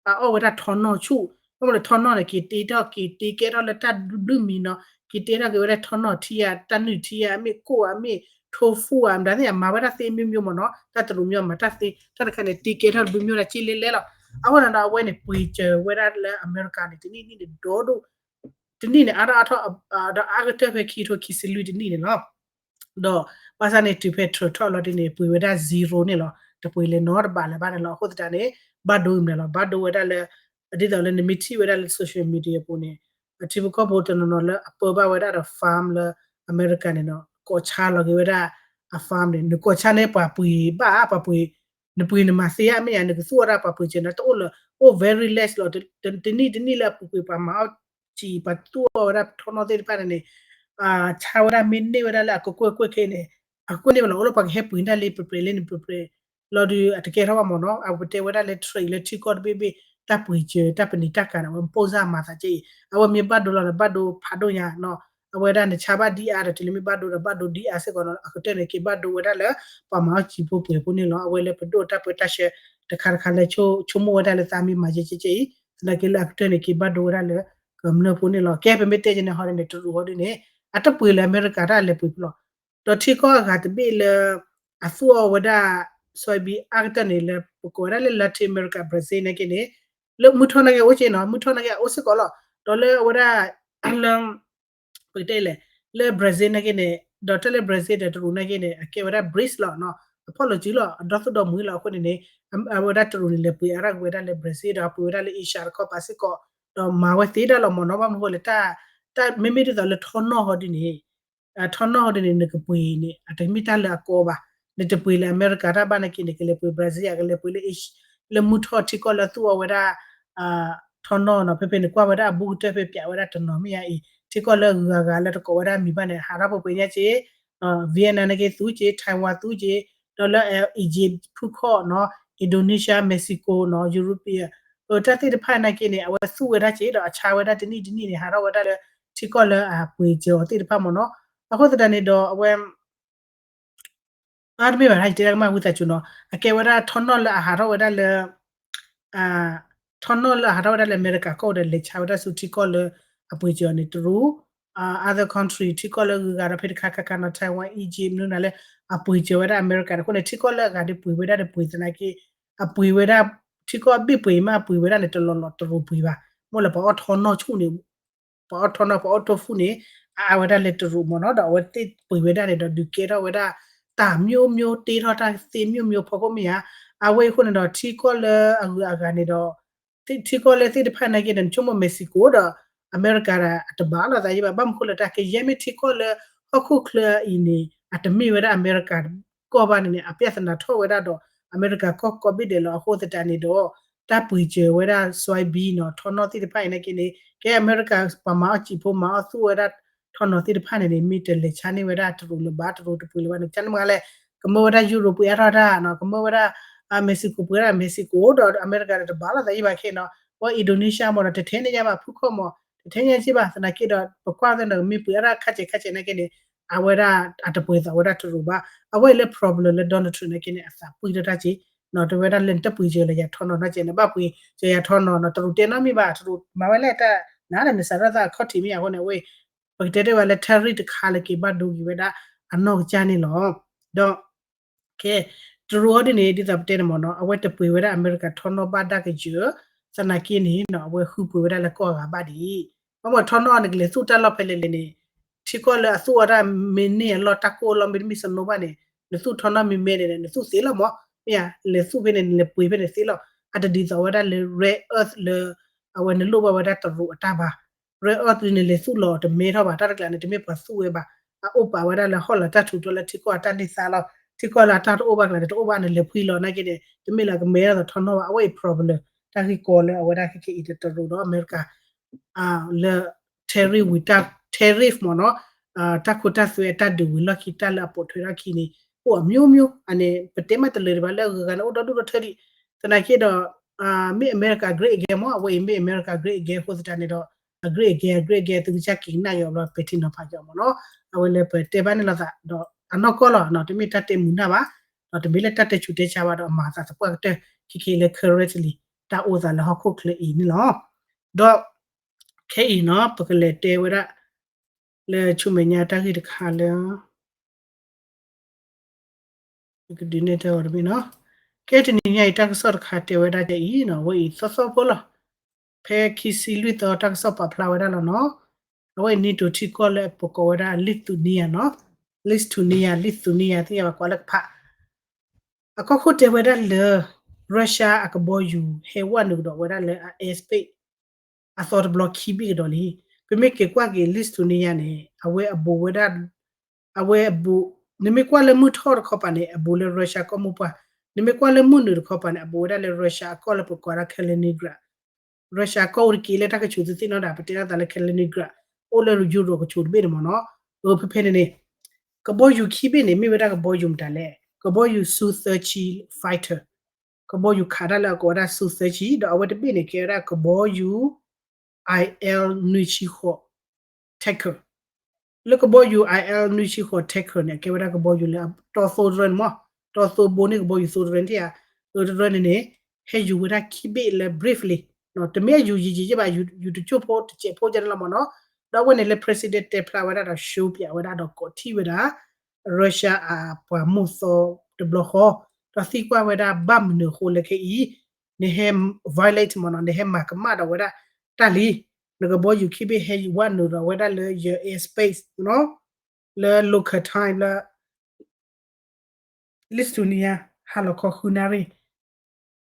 အအီၣ်ဝဲဒၣ်ထီနီၣ်ဆူၣ် ဘၣ်မနုၤလဲၣ်ထီနီၣ်န့ၣ် က့ၤတ့ထီၣ် က့ၤတ့ကဲထီၣ်လၢတၢ်ဘျုးမံၤနီၤ က့ၤတ့ထီၣ်က့ၤဝဲဒၣ်ထီနီၣ်ထံဧါ တၢ်နုၢ်ထံဧါ အမ့ၢ်ကိၣ်ဧါ မ့ၢ်ထိၣ်ဖူဧါ မတၤသ့ၣ် အမၤဝဲဒၣ်သ့မျိုးမျိုးမ့ၢ်နီၤ တၢ်တရူးမ့ၢ်မၤတၢ်သ့ တၢ်တခါန့ၣ် တ့ကဲထီၣ်တဘျုးမျိုးဒၣ်က့လဲလဲလဲလီၤ အဃိန့ၣ်ဒီး အဝဲန့ၣ် ပှ့ၤစၢၤဝဲဒၣ်လၢအမဲရကၤန့ၣ် တနံၣ်နံၣ်န့ၣ် ဒီဒိၣ် တနံၣ်န့ၣ် အါထီၣ်အါထီၣ် ဒီးအါကတၢၢ်ဖဲခံကထိခံဆံလွံၢ်တနံၣ်န့ၣ်လီၤ ဒီးဘၣ်ဆၣ်န့ၣ် တုၤဖဲထြၢးထီၣ်လီၤဒ်န့ၣ် ပှ့ၤဝဲဒၣ် zero န့ၣ်လီၤ တပှ့ၤလၢၤနီတဘးလၢၤဘၣ်န့ၣ်လီၤ အဃိသတးန့ၣ် ဘၣ်ဒိမနုၤလီၤ ဘၣ်ဒိဝဲဒၣ်လၢ ဒ်သိးလၢနမ့ၢ်ထံၣ်ဝဲဒၣ်လၢ social media အပူၤန့ၣ် ထံဖိကီၢ်ဖိတနီၤနီၤလၢအပၢဘၣ်ဝဲဒၣ်ဒီး farm လၢအမဲရကၤန့ၣ်ဒီး ကိးဆါလီၤက့ၤဝဲဒၣ်အ farm န့ၣ် နကိးဆါန့ၣ်ပှၤပှ့ၤဘၣ် ပှၤပှ့ၤ နပှ့ၤနမၤသ့ဧါ မ့ၢ်ဧါ နကသူၣ်အီၣ်ဒၣ်ပှၤပှ့ၤစၢၤန့ၣ် တအိၣ်လၢ အိၣ် very less လီၤ တနံၣ်တနံၣ်လၢအပူၤကွံာ် ပှၤမၤအီၣ်စံး ပှၤသူၣ်အီၣ်ဝဲဒၣ်ထီနီၣ်သ့ၣ်တဖၣ်န့ၣ်န့ၣ် ဆါဝဲဒၣ်မ့ၢ်န့ၢ်ဝဲဒၣ်လၢအကကွဲၢ်ကွဲၢ်ခဲအံၤန့ၣ် အကကွဲၢ်န့ၢ်ဝဲလီၤ အိၣ်လၢပှၤကဟဲပှ့ၤတၢ်လၢပျဲၢ်ပျဲၢ်လၢန့ၣ်ပျဲၢ်ပျဲၢ် လီၤဒုးအတကဲထီၣ်ဘၣ်မ့ၢ်နီၤ အပတဲဝဲဒၣ်လၢ trade လၢထံကီၢ်တဘ့ၣ်ဘ့ၣ် တၢ်ပှ့ၤစၢၤတၢ်ပနံာ်တၢ်ကၤန့ၣ် အဝဲ impose မၤသးကဲအံၤ အဝဲမ့ၢ်ဘၣ်ဒိလီၤန့ၣ် ဘၣ်ဒိဖးဒိၣ်ညါနီၤ အဝဲဒၣ်နဆါဘၣ်ဒ်အါဒီး တုၤလၢမ့ၢ်ဘၣ်ဒိဒီး ဘၣ်ဒိဒ်အါစ့ၢ်ကီးနီၤ အကတၢၢ်န့ၣ် က့ၤဘၣ်ဒိဝဲဒၣ်လၢ ပှၤမၤအီၣ်စံးဖိပှဲၤဖိန့ၣ်လီၤ အဝဲလၢပဒိၣ်တၢ်ပၢတၢ်ဆှၢ တခါတခါလၢ ဆိကမိၣ်ဝဲဒၣ်လၢသးမ့ၢ်မၤကဲကဲကဲအံၤ သနာ်က့လၢအကတၢၢ်န့ၣ် က့ၤဘၣ်ဒိဝဲဒၣ်လၢ ကမျၢၢ်ဖိန့ၣ်လီၤ ကဲပမ့ၢ်တဲက့ၤန့ၣ်ဟီဒ်န့ၣ် တရူးဟီဒ်န့ၣ် အတပှ့ၤလၢအမဲရကၤတၢ်လဲၤပှ့ၤဖိလီၤ ဒီးထံကီၢ်အဂၤတဘ့ၣ်လၢ အသူၣ်အီၣ်ဝဲဒၣ် soybean အါကတၢၢ်န့ၣ် လၢပကိးဝဲဒၣ်လၢ Latin America Brazil နာ်က့န့ၣ် လၢမုၢ်ထီၣ်နာ်က့အိၣ်က့နီၤ မုၢ်ထီၣ်နာ်က့အအိၣ်စ့ၢ်ကီးလီၤ ဒီးလၢအဝဲဒၣ် လၢ ပကတဲလဲၣ် လၢ Brazil နာ်က့န့ၣ် ဒီးတၢ်လၢ Brazil ဒီးတရူးနာ်က့န့ၣ် အကဲဝဲဒၣ် brics လီၤ အဖီၣ်လိာ်စုလီၤ အဒီသိၣ်ဒီမှံၤလီၤ အဃိန့ၣ်န့ၣ် အဝဲဒၣ်တရူးန့ၣ် လဲၤပှ့ၤအါထီၣ်က့ၤဝဲဒၣ်လၢ Brazil ဒီးပှ့ၤဝဲဒၣ်လၢ Asia တခီပၤစ့ၢ်ကီး ဒီးမၤဝဲသ့ဒၣ်လီၤမ့ၢ်နီၤ ဘၣ်မနုၤဃိလဲၣ်တၢ် တၢ်မ့မ့ၢ်ဒ်သိးလၢထီနီၣ်ဟီဒ်န့ၣ် ထီနီၣ်ဟီဒ်န့ၣ် နကပှ့ၤန့ၣ် အတမ့ၢ်တၢ်လၢအကီဘၣ် နတပှ့ၤလၢအမဲရကၤတၢ်ဘၣ်နာ်က့န့ၣ် ကလဲၤပှ့ၤ Brazil ကလဲၤပှ့ၤလၢ လၢမုၢ်ထီၣ်ထံကီၢ်လၢအသူၣ်အီၣ်ဝဲဒၣ် ထီနီၣ်နီၤ ဖဲဖဲန့ၣ်ကွၢ်ဝဲဒၣ်အဘူးကတၢၢ်ဖဲပၠးဝဲဒၣ်တနီၤမ့ၢ်ဧါအံၤ ထံကီၢ်လၢအဂုၤအဂၤလၢတကိးဝဲဒၣ်မံၤဘၣ်န့ၣ် ဟးထီၣ်ပှဲၤပှဲၤညါက့ Vietnam နာ်က့သူက့ Taiwan သူက့ ဒီးလၢ Egypt ဖုခီၣ်နီၤ Indonesia Mexico နီၤ Europeအတၢ်သ့ၣ်တဖၣ်နာ်က့န့ၣ် အဝဲသူဝဲဒၣ်က့ဒီးအဆါဝဲဒၣ်တနံၣ်တနံၣ်န့ၣ် ဟးထီၣ်ဝဲဒၣ်လၢ ထံကီၢ်လၢအပှ့ၤစၢၤအီၤသ့ၣ်တဖၣ်မ့ၢ်နီၤ အဃိသတးန့ၣ်ဒီးအဝဲ အါတမ့ၢ်ဘၣ် ယတဲဒၣ်ကမၣ်ဝံသးစူၤနီၤ အကဲဝဲဒၣ်ထီနီၣ်လၢအဟးထီၣ်ဝဲဒၣ်လၢ ထီနီၣ်လၢအဟးထီၣ်ဝဲဒၣ်လၢအမဲရကၤကီၢ်ဒီးလဲၤဆါဝဲဒၣ်ဆူထံကီၢ်လၢအပှ့ၤစၢၤအီၤန့ၣ် တရူး other country ထံကီၢ်လၢအဂုၤအဂၤဒီးဖဲတခါခါခါနီၤ Taiwan Egypt မနုၤနၤလၢ အပှ့ၤစၢၤဝဲဒၣ်အမဲရကၤန့ၣ်အဃိန့ၣ် ထံကီၢ်လၢအဂၤဒ်ပှ့ၤဝဲဒၣ်ဒီးပှ့ၤသနာ်က့ အပှ့ၤဝဲဒၣ် ထံကီၢ်အဘ့ၣ်ပှ့ၤမ့ၢ်အပှ့ၤဝဲဒၣ်န့ၣ် တလီၤလီၤတရူးပှ့ၤဘၣ် မ့ၢ်လၢပှၤအီၣ်ထီနီၣ်ဆူၣ်န့ၣ် ပှၤအီၣ်ထီနီၣ် ပှၤအီၣ်ထိၣ်ဖူၣ်န့ၣ် အအါဝဲဒၣ်လၢတရူးမ့ၢ်နီၤ ဒီးအဝဲသ့ၣ်ပှ့ၤဝဲဒၣ်န့ၣ်ဒီးဒုးကဲထီၣ်ဝဲဒၣ် တၢ်မျိုးမျိုး တ့ထီၣ်တၢ်သ့မျိုးမျိုးဖီခိၣ်မ့ၢ်ဧါ အဝဲအံၤအဃိန့ၣ်ဒီး ထံကီၢ်လၢအဂုၤအဂၤန့ၣ်ဒီး ထံကီၢ်လၢသ့ၣ်တဖၣ်နာ်က့ဒီး နဆိကမိၣ် Mexico ဒီး အမဲရကၤဒီး အတဘၣ်လိာ်သးယံၤဘၣ် ဘၣ်မနုၤဃိလၢတၢ်ကယဲၢ်မ့ၢ်ထံကီၢ်လၢဟီၣ်ခိၣ်ချၢအံၤန့ၣ် အတမ့ၢ်ဝဲဒၣ်အမဲရကၤကီၢ်ဘၣ်န့ၣ်န့ၣ် အပြဿနာထီၣ်ဝဲဒၣ်ဒီး အမဲရကၤကီၢ်ကိးဘ့ၣ်ဒဲးလီၤ အဃိသတးန့ၣ်ဒီး တၢ်ပှ့ၤစၢၤဝဲဒၣ် soybean နီၤ ထီနီၣ်သ့ၣ်တဖၣ်အံၤနာ်က့န့ၣ် ကဲအမဲရကၤ ပှၤမၤအီၣ်စံာ်ဖိ မၤအီၣ်သူၣ်ဝဲဒၣ်ထီနီၣ်သ့ၣ်တဖၣ်န့ၣ်န့ၣ် မ့ၢ်တလဲၤဆါန့ၢ်ဝဲဒၣ်တရူးလၢၤဘၣ် တရူးတပှ့ၤလၢၤဘၣ်န့ၣ် ကန့ၣ်မးလဲၣ် ကမၢဝဲဒၣ်ယူရိၤပှ့ၤအါထီၣ်တၢ်နီၤ ကမၢဝဲဒၣ် Mexico ပှ့ၤဒၣ် Mexico ဒီးအမဲရကၤဒီးတဘၣ်လိာ်သးယံၣ်ဘၣ်ခဲနီၤ ဝဲ Indonesia မ့ၢ်ဒီး တထဲန့ၣ်ညါဘၣ် ဖုခီၣ်မး တထဲန့ၣ်ညါဘၣ် သနာ်က့ဒီး ပကွၢ်သ့ၣ်ဒီး မ့ၢ်ပှ့ၤအါထီၣ်ခါဆဲးခါဆဲးနာ်က့န့ၣ် အဝဲဒၣ်အတပှ့ၤသးဝဲဒၣ်တရူးဘၣ် အဝဲအံၤလၢ problem လၢ Donald Trump နာ်က့န့ၣ် အသးပှံၢ်ထီၣ်တၢ်က့ နီၤတဝဲဒၣ်လၢနတပှ့ၤစၢၤလၢယၤထီနီၤနာ်က့န့ၣ် ဘၣ်ပှ့ၤစၢၤယၤထီနီၤနီၤ တရူးတဲနီတမံၤဘၣ် တရူးမၤဝဲလၢတၢ်နၤလၢနစးထီၣ်သးအခီၣ်ထံးမ့ၢ်အဃိန့ၣ် အဝဲအံၤ ပကတဲတ့ၢ်ဝဲလၢ tariff တခါလၢက့ၤဘၣ်ဒိက့ၤဝဲဒၣ်အနီၢ်ကစၢ်န့ၣ်လီၤ. ဒီး ကဲ တရူးအီၤဒ်န့ၣ် ဒ်သိးပတဲန့ၣ်မ့ၢ်နီၤ အဝဲတပှ့ၤဝဲဒၣ်အမဲရကၤထီနီၣ်ဘၣ်ဒၣ်ကယၢၢ် သနာ်က့န့ၣ်နီၤ အဝဲဃုပှ့ၤဝဲဒၣ်လၢကီၢ်အဂၤဘၣ်ဒံး ဘၣ်မ့ၢ်ထီနီၣ်အီၤနကလဲၤသူၣ်တၢ်လီၢ်ဖဲလဲၣ်လဲၣ်န့ၣ် ထံကီၢ်လၢအသူၣ်အီၤတၢ်မ့ၢ်န့ၢ်အလီၢ်တၢ်ကိၢ်အလီၢ်မ့တမ့ၢ် snow ဘၣ်န့ၣ် နသူၣ်ထီနီၣ်မ့ၢ်မဲန့ၣ် နသူၣ်သ့လီၤမး မ့ၢ်ဧါ လဲၤသူၣ်ဖဲန့ၣ် နလဲၤပှ့ၤဖဲန့ၣ်သ့လီၤ အတဒ်သိးဝဲဒၣ်လၢ rare earth လၢ အဝဲနလိၣ်ဘၣ်ဝဲဒၣ်တရူးအတၢ်ဘၣ် rare earth န့ၣ် နလဲၤသူၣ်လီၤအီၤတမဲထီၣ်ဘၣ် တၢ်တကျါန့ၣ် တမ့ၢ်ပှၤသူၣ်ဝဲဘၣ် အအိၣ်ပာ်ဝဲဒၣ်လၢဟီၣ်လာ်တၢ်ထူးတီၤလၢထံကီၢ်အတၢ်န့ၢ်သါလီၤ ထံကီၢ်လၢအတၢ်တအိၣ်ဘၣ်ကျါန့ၣ် တအိၣ်ဘၣ်နလဲၤဖှံလီၤနာ်က့န့ၣ် တမ့ၢ်လၢကမဲထီၣ်သးထီနီၣ်ဘၣ် အဝဲအံၤ problem တၢ်ဂ့ၢ်ကီလၢအဝဲဒၣ်ခဲခဲအံၤဒီးတရူးဒီးအမဲရကၤ လၢ tariff ဝံၤတၢ် tariff မ့ၢ်နီၤ တၢ်ခိတၢ်သွဲအတၢ်ဒုးဝံၤလီၢ်ခံတၢ်လၢအပိာ်ထွဲထီၣ်ခံန့ၣ် အိၣ်အမျိုးမျိုး အန့ၣ် ပတဲမးတလၢာ်ဒံးဘၣ်လၢအဂုၤအဂၤန့ၣ် အိၣ်ဒီဒူၣ်ဒီထၢဒံး သနာ်က့ဒီး မ့ၢ်အမဲရကၤ great again မ့ၢ် အဝဲအံၤမ့ၢ်အမဲရကၤ great again အဃိသတးန့ၣ်ဒီး အ great again အ great again သုကစၢ်က့ၤကနၣ်က့ၤအီၤဘျီ ပဲာ်ထံနီၤဖးက့ၤအီၤမ့ၢ်နီၤ အဝဲလၢပတဲဘၣ်န့ၣ်လိာ်သးဒီး အနီၢ်ကီၢ်လီၤနီၤ တမ့ၢ်တၢ်တဲမုာ်နၢ်ဘၣ် ဒီးတမ့ၢ်လၢတၢ်တဲဆူးတဲဆါဘၣ်ဒီးအမၤသးသပှၢ်ကတၢၢ် ခဲခဲအံၤလၢ currently တၢ်အိၣ်သးလၢဟီၣ်ခိၣ်ချၢအံၤန့ၣ်လီၤ. ဒီး ခဲအံၤနီၤ ပကလဲၤတဲဝဲဒၣ် လၢဆူမဲာ်ညါတၢ်ဂ့ၢ်တခါလၢ ကဒုးနဲၣ်တဲအီၤတမ့ၢ်နီၤ. ကဲတနံၤညါအံၤတၢ်ကစီၣ်တခါတဲဝဲဒၣ်ဒ်အံၤနီၤ အဝဲအံၤသီသီဖိလီၤ. ဖဲခံဆံလွံၢ်သီတၢ်ကစီၣ်ပာ်ဖျါဝဲဒၣ်လီၤနီၤ. အဝဲအံၤ NATO ထံကီၢ်လၢအပကိးဝဲဒၣ် Lithuania နီၤ. Lithuania Lithuania သ့ၣ်ညါဘၣ်ကွၢ်လၢကဖး အကီၢ်ခိၣ်တဲဝဲဒၣ်လၢ Russia အကဘီယူၤဟဲဝဲနုာ်ကဒီးဝဲဒၣ်လၢအ airspace အသီတဘျီခံဘ့ၣ်ကဒီးလံ. ပမ့ၢ်က့ၤကွၢ်က့ၤ Lithuania န့ၣ် အဝဲအဘူးဝဲဒၣ် အဝဲအဘူး နမ့ၢ်ကွၢ်လၢမုၢ်ထီၣ်တခီပၤန့ၣ် အဘူးလၢ Russia ကီၢ်မိၢ်ပှၢ်, နမ့ၢ်ကွၢ်လၢမုၢ်နုာ်တခီပၤန့ၣ် အဘူးဝဲဒၣ်လၢ Russia အကီၢ်လၢပကိးဒၣ် Kaliningrad Russia ကီၢ်အိၣ်တက့ၢ်လၢတၢ်ကဆူးသုသ့ၣ်နီၣ်ဒၣ် ပတဲဒၣ်သးလၢ Kaliningrad အိၣ်လၢ Europe ကဆူးတဘ့ၣ်န့ၣ်မ့ၢ်နီၤ. အဖဲဖဲန့ၣ်န့ၣ် ကဘီယူၤခံဘ့ၣ်န့ၣ် မ့ၢ်ဝဲဒၣ်ကဘီယူၤမတၤလဲၣ်, ကဘီယူၤ Su thirty fighter, ကဘီယူၤခးတၢ်လၢအကိးဝဲဒၣ် Su thirty ဒီးအဝဲတဘ့ၣ်န့ၣ် ကဲဝဲဒၣ်ကဘီယူၤ I L နွံဆံဃိး tanker လၢကဘီယူၤ I L နွံဆံဃိး tanker န့ၣ် အကဲဝဲဒၣ်ကဘီယူၤလၢအတီသိတရၢန့ၣ်မ့ၢ် တီသိဘိန့ၣ် ကဘီယူၤသိတရၢန့ၣ်ဧါ, အတရၢန့ၣ်န့ၣ် ဟဲယူၤဝဲဒၣ်ခံဘ့ၣ်လၢ briefly တမ့ၢ်အယူၤယံာ်ယံာ်ယဲၢ်ဘၣ် ယူၤတကၠိၢ်ဖိတစဲးဖိကဲန့ၣ်လီၤမ့ၢ်နီၤ. ဒီးအဝဲန့ၣ်လၢ president တဲဖျါဝဲဒၣ်ဒီး show ပၠးဝဲဒၣ်ဒီးကိးထံၣ်ဝဲဒၣ် Russia အပှၤမိၢ်သီတဘျီဃီ, ဒီးသံကွၢ်ဝဲဒၣ်ဘၣ်မနုၤအဃိလၢခဲအံၤ နဟဲ violate မ့ၢ်နီၤ နဟဲမၤကမၣ်ဒီးဝဲဒၣ်တၢ်လံ, နကဘီယူၤခံဘ့ၣ်ဟဲယူၤဝဲနုာ်ဒီးဝဲဒၣ်လၢယ airspace လၢ local time လၢ Lithuania ဟါလီၤခီဃုနၣ်ရံၣ်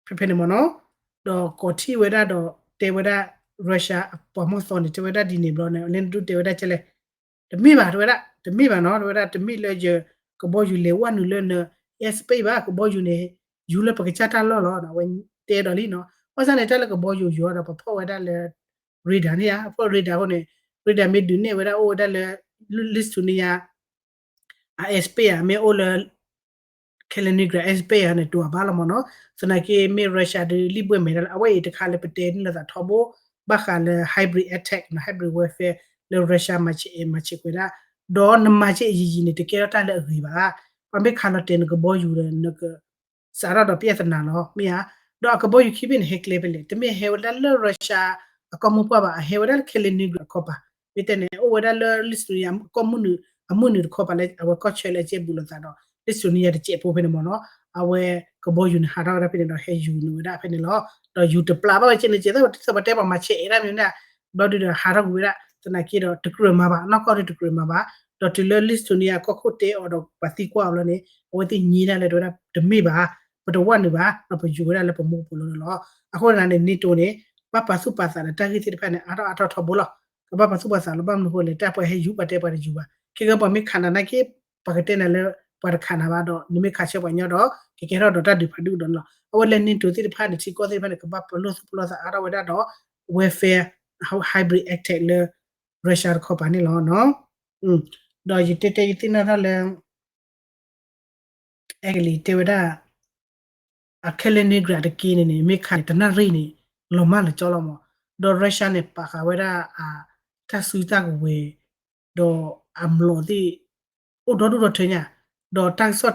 ဖဲဖဲန့ၣ်မ့ၢ်နီၤ, ဒီးကိးထံၣ်ဝဲဒၣ်ဒီးတဲဝဲဒၣ် Russia အပှၤမိၢ်သီန့ၣ် တဲဝဲဒၣ်ဒ်န့ၣ်ဘျီန့ၣ် လဲၤနဒုးတဲဝဲဒၣ်ကဲလဲၣ်, တမ့ၢ်ဘၣ် တဲဝဲဒၣ် တမ့ၢ်ဘၣ်နီၤ တဲဝဲဒၣ် တမ့ၢ်လၢယကဘီယူၤလဲၤဝဲနုာ်လၢန airspace ဘၣ် ကဘီယူၤန့ၣ် ယူၤလၢပကစၢ်တၢ်လီၢ်လီၤ အဝဲတဲဒီးလံနီၤ, ဘၣ်ဆၣ်န့ၣ် တၢ်လၢကဘီယူၤယူၤအီၤဒီး ပဖီၣ်ဝဲဒၣ်လၢ radar န့ၣ်ဧါ ဖီၣ် radar အဃိန့ၣ် radar မ့ၢ်ဒုးနဲၣ်ဝဲဒၣ်အိၣ်ဝဲဒၣ်လၢ Lithuania အ airspace ဧါ မ့ၢ်အိၣ်လၢ Kaliningrad airspace ဧါန့ၣ် တိၤဘၣ်လီၤမ့ၢ်နီၤ, သနာ်က့မ့ၢ် Russia ဒုးလံၣ်ဘှဲၣ်မဲာ်ဒၣ်လၢ အဝဲအံၤတခါလၢပတဲန့ၢ်လိာ်သးထီဘိ ဘၣ်ဃးလၢ hybrid attack နီၤ hybrid warfare လၢ Russia မၤဆဲးအဲၣ်မၤဆဲးကွဲးဒၣ်, ဒီးနမၤဆဲးအံၤယံာ်ယံာ်န့ၣ် တကဲထီၣ်တၢ်လၢအဂ့ၤဘၣ်, ပှၤမ့ၢ်ခးလီၤတဲာ်နကဘီယူၤဒီး နက စးထီၣ်ဒီး ပြဿနာ လီၤ မ့ၢ်ဧါ, ဒီးအကဘီယူၤခံဘ့ၣ်န့ၣ် ဟဲကျဲဖဲလဲၣ် တမ့ၢ်ဟဲဝဲဒၣ်လၢ Russia အကီၢ်မိၢ်ပှၢ်ဘၣ် အဟဲဝဲဒၣ်လၢ Kaliningrad အကီၢ်ပၤ, မ့ၢ်တဲန့ၣ် အိၣ်ဝဲဒၣ်လၢ Lithuania အကီၢ်မုၢ်နုာ် အမုၢ်နုာ်တခီပၤလၢ အဝဲကီၢ်ဆၢလၢအကဲဘူးလိာ်သးဒီး Lithuania တစဲးဖိဖဲန့ၣ်မ့ၢ်နီၤ, အဝဲကဘီယူၤန့ၣ်ဟးထီၣ်ဝဲဒၣ်ဖဲန့ၣ်ဒီး ဟဲယူၤနုာ်ဝဲဒၣ်ဖဲန့ၣ်လီၤ, ဒီးယူၤတပျၢ်ဘၣ်ဝဲကဲန့ၣ် ကဲသပတဲပှၤမၤဆဲးအဲၣ်ဒၣ်မ့ၢ်န့ၣ်, ဘျီဒုဒီးဟးထီၣ်ကွံာ်ဝဲဒၣ် သနာ်က့ဒီးတကြၢးမၤဘၣ် နီၢ်ကီၢ်ဒုတကြၢးမၤဘၣ်, ဒီးတုၤလၢ Lithuania အကီၢ်ခိၣ်တဲအီၤဒီးပှၤသံကွၢ်အီၤလီၤန့ၣ် အဝဲသ့ၣ်ညံဒၣ်လဲာ်တဲဝဲဒၣ် တမ့ၢ်ဘၣ်, ပတဝဲနုာ်ဘၣ်, ဒီးပယူၤဝဲဒၣ်လၢပမူပူၤလီၤန့ၣ်လီၤ. အဃိန့ၣ်န့ၣ် NATO န့ၣ် ဘၣ်ပာ်သူၣ်ပာ်သးဒီးတၢ်ဂ့ၢ်သ့ၣ်တဖၣ်န့ၣ် အါထီၣ်အါထီၣ်ထီဘိလီၤ. ကဘၣ်ပာ်သူၣ်ပာ်သးလီၤ ဘၣ်မနုၤအဃိလဲၣ် တၢ်ပှၤဟဲယူၤပှၤတဲပှၤတယူၤဘၣ်, ခဲကဲပှၤမ့ၢ်ခးနၤနာ်က့ ပှၤကတဲနၤလၢ ပှၤတခးနၤဘၣ်ဒီး နမ့ၢ်ခးဆၢပှၤညီဒီး ကကဲထီၣ်ဒီးတၢ်ဒုးဖးဒိၣ်ဒီးန့ၣ်လီၤ. အဝဲလၢ NATO သ့ၣ်တဖၣ်န့ၣ် ထံကီၢ်သ့ၣ်တဖၣ်န့ၣ် ကဘၣ်ပလီၢ်သူၣ်ပလီၢ်သးအါထီၣ်ဝဲဒၣ်ဒီး warfare hybrid attack လၢ Russia တခီပၤန့ၣ်လီၤ. ဒီးယတဲတဲယသ့ၣ်နီၣ်ထီၣ်လၢ အဲကလံးတဲဝဲဒၣ် အ Kaliningrad တက့ၢ်န့ၣ်န့ၣ် မ့ၢ်ခးန့ၣ် တနၣ်ရံၣ်န့ၣ် လီၤမၢ်လီၤကၠီလီၤမး. ဒီး Russia န့ၣ် ပာ်ဃာ်ဝဲဒၣ်အတၢ်စုတၢ်ကဝဲၤ ဒီးအမျိာ်သ့ၣ် အိၣ်ဒီဒူၣ်ဒီထၢညါ, ဒီးတၢ်ကစီၣ်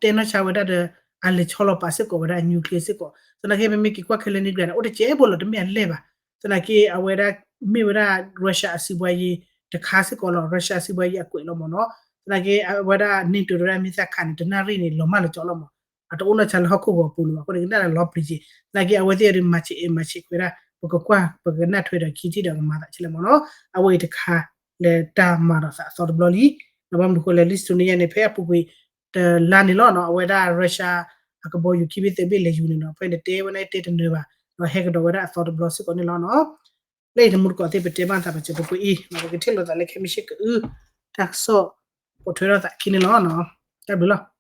တဲနီၢ်ဆါဝဲဒၣ်ဒီး အလဲၤဆီလီၤပာ်စ့ၢ်ကီးဝဲဒၣ် nuclear စ့ၢ်ကီး. သနာ်က့ ပမ့ၢ်က့ၤကွၢ် Kaliningrad န့ၣ် အိၣ်တစဲးဖိလီၤ တမ့ၢ်အလဲၢ်ဘၣ်. သနာ်က့ အဝဲဒၣ်မ့ၢ်ဝဲဒၣ် Russia အစီးပွားရေးတခါစ့ၢ်ကီးလီၤ, Russia စီးပွားရေးအကွဲးလီၤမးနီၤ. သနာ်က့ အဝဲဒၣ် NATO တဲဝဲဒၣ် မ့ၢ်သးခးန့ၣ် တနၣ်ရံၣ်န့ၣ် လီၤမၢ်လီၤကၠီလီၤမး. အတအိၣ်နီၢ်ဆါလၢဟီၣ်ခိၣ်ဂီၤပူၤလၢၤဘၣ်အဃိန့ၣ် ကနၣ်လၢလီၤပျံၤက့ၤ. သနာ်က့ အဝဲသ့ၣ်အံၤဒုး မၤဆံးအဲၣ်မၤဆံးခွဲးဒၣ် ပကကွၢ် ပကနၣ်ထွဲဒီးခံထံၣ်ဒီးကမၤသးဆံးလဲၣ်မးနီၤ. အဝဲအံၤတခါလၢတၢ်မၤဒီးသးအသီတဘျီလံ. ဒီးဘၣ်မနုၤဃိလဲၣ် လံာ်စတူန့ၣ်ယါန့ၣ် ဖဲအပူၤကွံာ်တလါန့ၣ်လီၤနီၤ, အဝဲဒၣ် Russia အကဘီယူၤခံဘ့ၣ်သၢဘ့ၣ်လဲၤယူၤန့ၣ်နီၤ, ဖဲန့ၣ်တဲဝဲန့ၣ်တဲတနၢၤဘၣ်, ဒီးဟဲကဒီးဝဲဒၣ်အသီတဘျီစ့ၢ်ကီးန့ၣ်လီၤနီၤ. လၢအံၤတမူတကိးသ့ၣ် ပတဲဘၣ်သးပစၢၤပပှ့ၤအံၤ ပကထံၣ်လိာ်သးလၢခဲမုၢ်ဆ့ၣ်ကအု တၢ်ကစီၣ်ပိာ်ထွဲထီၣ်သးခံန့ၣ်လီၤ. တၢ်ဘျုးလီၤ.